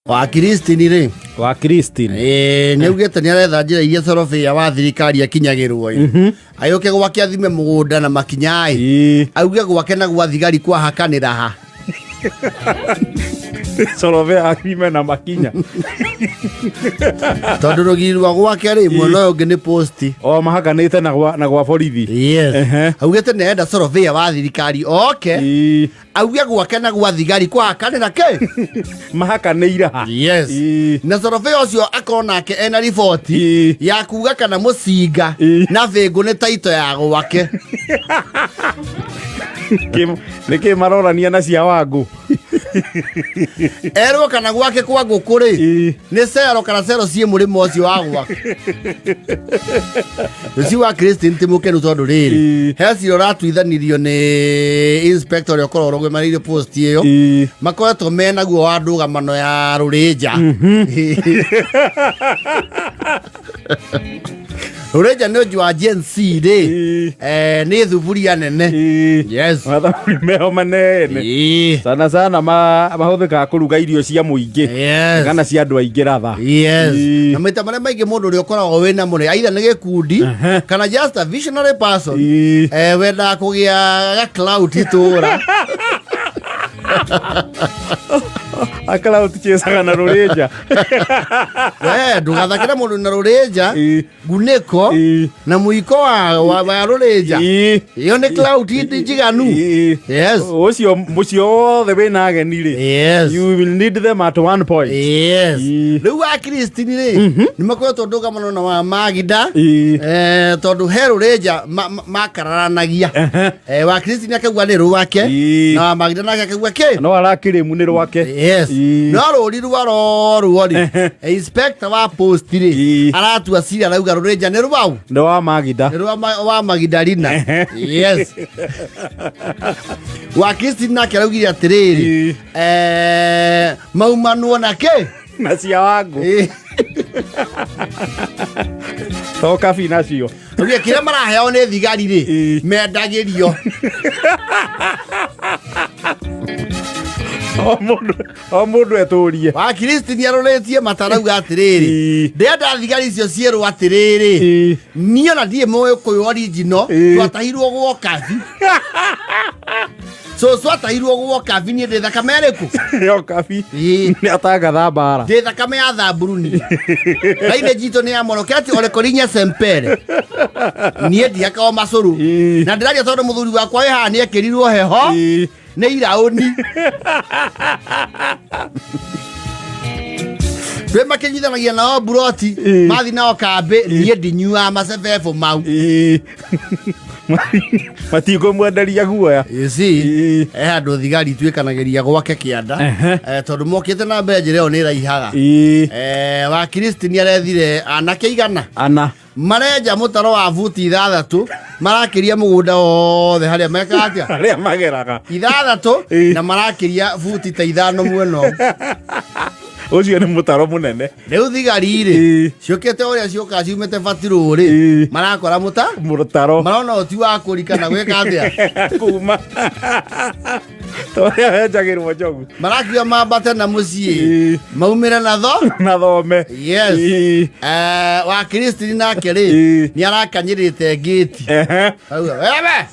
Wa Christine rĩ. Wa Christine. Ĩĩ, nĩ augĩte nĩ aretha njĩra iria sorobĩa wa thirikari akinyagĩrwo ĩ. Agĩũke gwake athime mũgũnda na makinya ĩ. Auge gwake na gwa thigari kwahakanĩra ha. Sorobea athime na makinya. Tondũ rũgiri rwa gwake rĩ mwena ũyũ ũngĩ nĩ posti. O mahakanĩte na gwa borithi. Yes. Augĩte nĩ arenda sorobĩa wa thirikari oke. Auge gwake na gwa thigari kwahakanĩra kĩ. Mahakanĩire ha. Yes. Na sorobĩa ũcio akorwo nake ena riboti ya kuga kana mũcinga na bĩngũ nĩ taito ya gwake. Nĩkĩ marorania na cia Wangũ? Erwo kana gwake kwa ngũkũ rĩ nĩ cero kana cero ciĩ mũrĩmo ũcio wa gwake. Rũciũ wa Christine ti mũkenu tondũ rĩrĩ he cira ũratuithanirio nĩ inspector ũrĩa ũkoragwo ũrũgamĩrĩire post ĩyo makoretwo menaguo wa ndũgamano ya rũrĩnja. Rũrĩnja nĩ ũnji wa Gen Z rĩ nĩ thuburia nene. Yes. Mathaburi meho manene. Sana sana mahũthĩkaga kũruga irio cia mũingĩ. Yes. Kana cia andũ aingĩ ratha. Yes. Na maita marĩa maingĩ mũndũ ũrĩa ũkoragwo wĩna mũrĩ either nĩ gĩkundi kana just a visionary person wendaga kũgĩa ga clout itũra. A clout chasaga na rũrĩnja. We ndũgathakĩre mũndũ na rũrĩnja ngunĩko na mũiko wa rũrĩnja ĩyo nĩ clout njiganu. Yes. Ũcio mũciĩ wothe wĩna ageni rĩ. Yes. You will need them at one point. Yes. Rĩu wa Christine rĩ nĩ makoretwo ndũgamano na wa Magida tondũ he rũrĩnja makararanagia. Wa Christine akauga nĩ rwake na wa Magida nake akauga kĩ no arakĩrĩmu nĩ rwake. Yes. No rũri rwarorwo rĩ inspector wa post rĩ aratua cira arauga rũrĩnja nĩ rwau. Nĩ wa Magida. Nĩ rwa wa Magdalena. Yes. Wa Christine nake araugire atĩrĩrĩ maumanwo na kĩ na cia Wangũ to kabi nacio. Augire kĩrĩa maraheo nĩ thigari rĩ mendagĩrio. O mũndũ etũrie. Wa Christine arorĩtie matarauga atĩrĩrĩ ndĩrenda thigari icio ciĩrwo atĩrĩrĩ niĩ ona ndirĩ mũgĩkũyũ original twatahirwo gwo kabi cũcũ atahirwo gwo kabi niĩ ndĩ thakame ĩrĩkũ? Yo kabi nĩ atangatha mbara. Ndĩ thakame ya thamburuni raine njitũ nĩ ya moroke ati orekorinya sempere niĩ ndihakago macũrũ na ndĩraria tondũ mũthuri wakwa wĩ haha nĩ ekĩrirwo heho nĩ iraũni twĩ makĩnyithanagia nao mburoti mathi nao kambĩ niĩ ndinyuaga macebebo mau. Matikũmwenderia guoya. You see, he handũ thigari ituĩkanagĩria gwake kĩanda tondũ mokĩte na mbere njĩra ĩyo nĩ ĩraihaga. Wa Christine arethire anake 100 ana marenja mũtaro wa buti 6 marakĩria mũgũnda wothe harĩa mekaga atĩa harĩa mageraga 6 na marakĩria buti ta 5 mwena ũmwe. Ũcio nĩ mũtaro mũnene. Rĩu thigari rĩ ciũkĩte ũrĩa ciũkaga ciumĩte batirũ rĩ marakora mũta mũtaro marona ũti wa kũrika na gwĩka atĩa kuma torĩa wenjagĩrwo njogu. Marakiuga mambate na mũciĩ maumĩre na tho na thome. Yes. Wa Christine nake rĩ nĩ arakanyĩrĩte ngĩti. Auga, wewe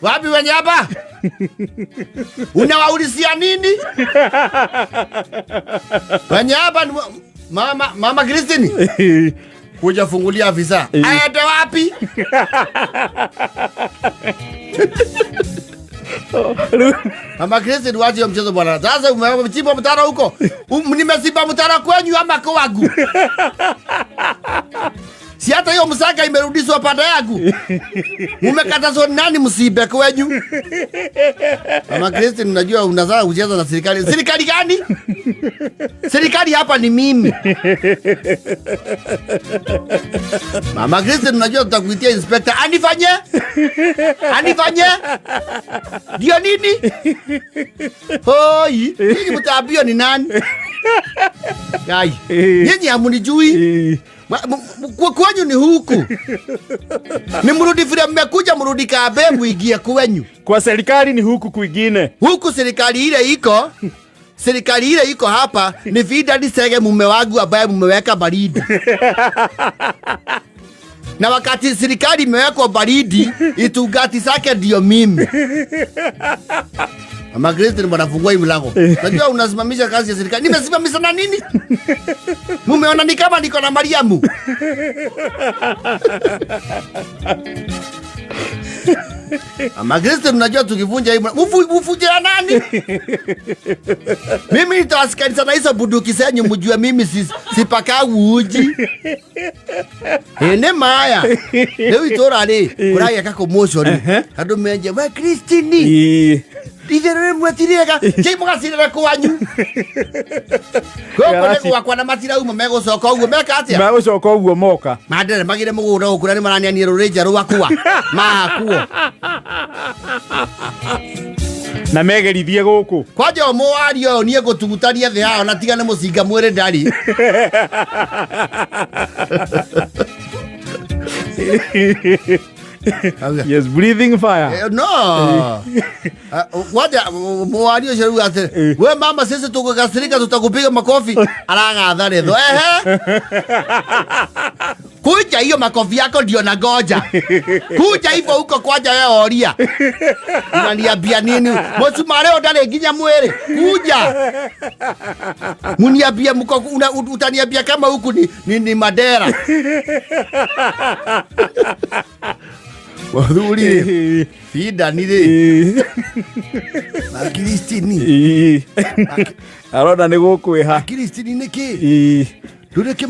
wapi wenye hapa unawaulizia nini wenye hapa ni mama Christine kuja fungulia afisa aende wapi? Mama Christine, wache hiyo mchezo bwana. Sasa umechimba mtaro huko. Nimezimba mtaro kwenyu ama kwangu? Si hata hiyo msaka imerudishwa pande yangu. Umekatazwa nani msibe kwenyu? Mama Christine, unajua unazaa kucheza na serikali. Serikali gani? Serikali hapa ni mimi. Mama Christine, unajua tutakuitia inspector. Anifanye? Anifanye? Ndio nini? Hoi, nyinyi mtaambiwa ni nani? Gai. Nyinyi hamunijui. Kwenyu ni huku. Ni mrudi vile mmekuja, mrudi kambe muingie kwenyu. Kwa serikali ni huku kwingine. Huku serikali ile iko. Serikali ile iko hapa ni Vida Nisege mume wangu ambaye mumeweka baridi. Na wakati serikali imewekwa baridi, itungati zake ndio mimi. Mama Christine wanafungua hii mlango. Najua unasimamisha kazi ya serikali. Nimesimamisha na nini? Mumeona ni kama niko na Mariamu. Mama Christine, unajua tukivunja hii mlango, mvunje ya nani? Mimi nitawasikalisha na hizo bunduki zenyu mjue mimi sipakagu uji. Ene maya. Leo itora ri kuragia commotion. Andu menje we Christine. Itherũ rĩmwe ti rĩega kĩ mũgacirĩra kwanyu gũkũ nĩ gwakwa na matirauma megũcoka ũguo meka atĩa Megũcoka ũguo moka. Mandere magire mũgũnda gũkũ na nĩ maranianie rũrĩnja rwakwa mahakuo. Na megerithie gũkũ. Kwanja o mũwario ũyũ niĩ ngũtugutania thĩ haha na tiga nĩ mũcinga mwĩrĩ ndarĩ. Yes, breathing fire. No. Waja mwario ũcio rĩu atĩ we mama sisi tũgũgacirika tutakupiga makofi aragatha ritho ehe kuja hiyo makofi yako ndio na goja kuja hivyo huko kwanja we oria unaniambia nini mũcumarĩ ũyũ ndarĩ nginya mwĩrĩ kuja muniambia mko utaniambia kama huku ni Mandera. Wathuri Fida ni rĩ na Kristini. Arona nĩ gũkwĩha. Kristini nĩ kĩ? Ndũrĩ kĩ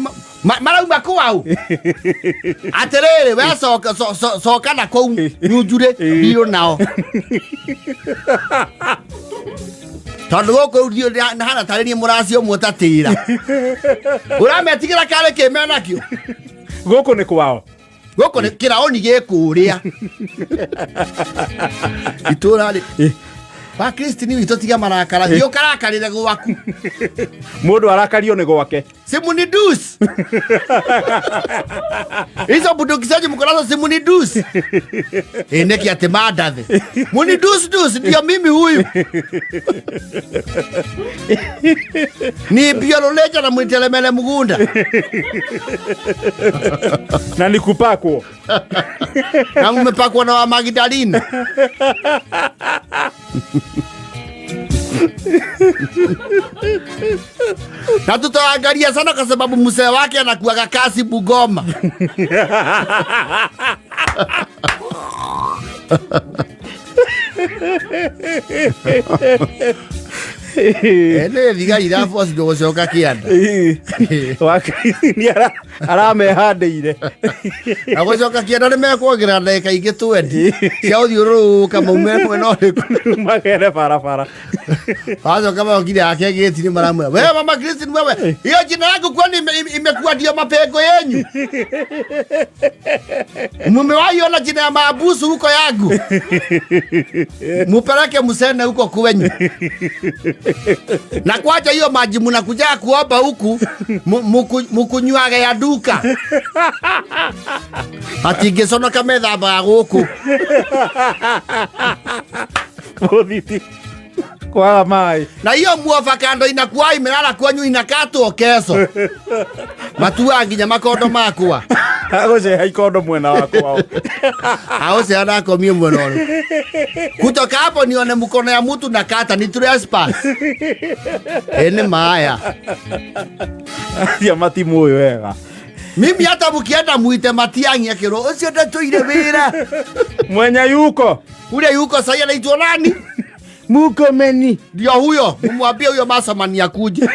marauma kwao? Atĩrĩrĩ, we coka na kũu nyunjure ndirũ nao. Tondũ gũkũ rĩu ndiũ na hana tarĩ niĩ mũraci ũmwe ũtatĩra. Ũrametigĩra karĩ kĩ menakĩo? Gũkũ nĩ kwao. Gũkũ nĩ kĩraũni gĩkũrĩa. Itũra rĩ. Ba Kristini witũ tiga marakara. Thiĩ ũkarakarĩre gwaku. Mũndũ arakario nĩ gwake. Simunidus. Hizo bunduki zenyu mko nazo simunidus. Niki ati mandathe. Munidus dus ndio mimi huyu. Ni biololeja na mwitelemele mugunda. Na nikupakwo. Na mmepakwa na wa Magdalene. Na tutaangalia sana kwa sababu mzee wake anakuaga kasi Bugoma. Ene thigari irabu acio gũcoka kĩanda. Wakiri aramehandeire. Na gũcoka kĩanda nĩ mekuongerera ndagĩka ingĩ 20 cia gũthiũrũrũka maume mwena ũrĩkũ. Magere barabara. Wacoka mokire ake gĩti nĩ maramwĩra, we mama Christine wewe, hiyo jina yangu kwani imekuwa ndio mapengo yenyu? Mumewahi ona jina ya maabusu huko yangu? Mupeleke musene huko kwenyu. Na kwaja hiyo maji mnakuja kuomba huku, mukunyuage ya duka. Atingĩconoka methambaga gũkũ. Mũthiti. Kwaga maĩ. Na hiyo muovakando inakuwa imelala kwanyu inakatwo keso. Matua nginya makondo makwa. Agũceha ikondo mwena wakwa. Agũceha na akomie mwena ũrĩkũ. Kutoka hapo nione mkono ya mtu na kata ni trespass. Ene maya. Atia matimũĩ wega. Mimi hata mkienda muite Matiang'i akĩrwo ũcio ndatũire wĩra. Mwenye yuko. Ule yuko sasa anaitwa nani? Mukomeni. Ndio huyo, mumwambie huyo Masamani akuje.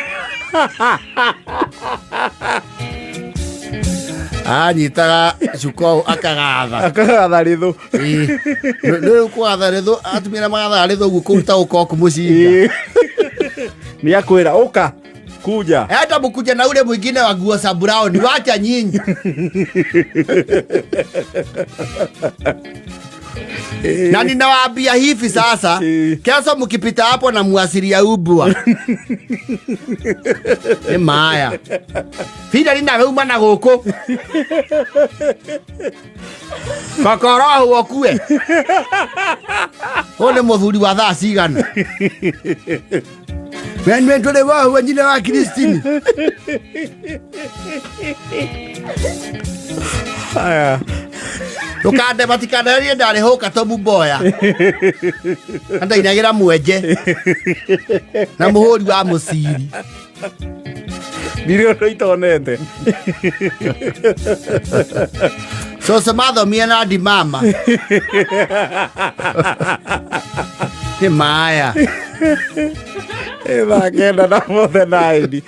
Anyitaga cuka akagatha. Akagatha rithu. Ĩĩ. Nĩ kũgatha rithu, atumia magathaga rithu ũguo kũruta ũkoku mũcinga. Nĩ akwĩra ũka kuja. Hata mkuja na ule mwingine wa nguo za brown, wacha nyinyi. Na ninawaambia hivi sasa, kesho mkipita hapo na muasiria ubwa. Ni maya. Fida nina weuma na gũkũ. Kokoro ũkue. Ũyũ nĩ mũthuri wa thaa cigana? We ndũrĩ wohwo nyina wa Christine. Aya. Ndũkande matikanderie ndarĩ hũka tomu mboya. Na ndainagĩra mwenje. Na mũhũri wa mũciri. Ndirĩ ũndũ itonete. Cũcũ mathomie na ndimama. Nĩ maya. Ĩ thaa kenda na mothe naini.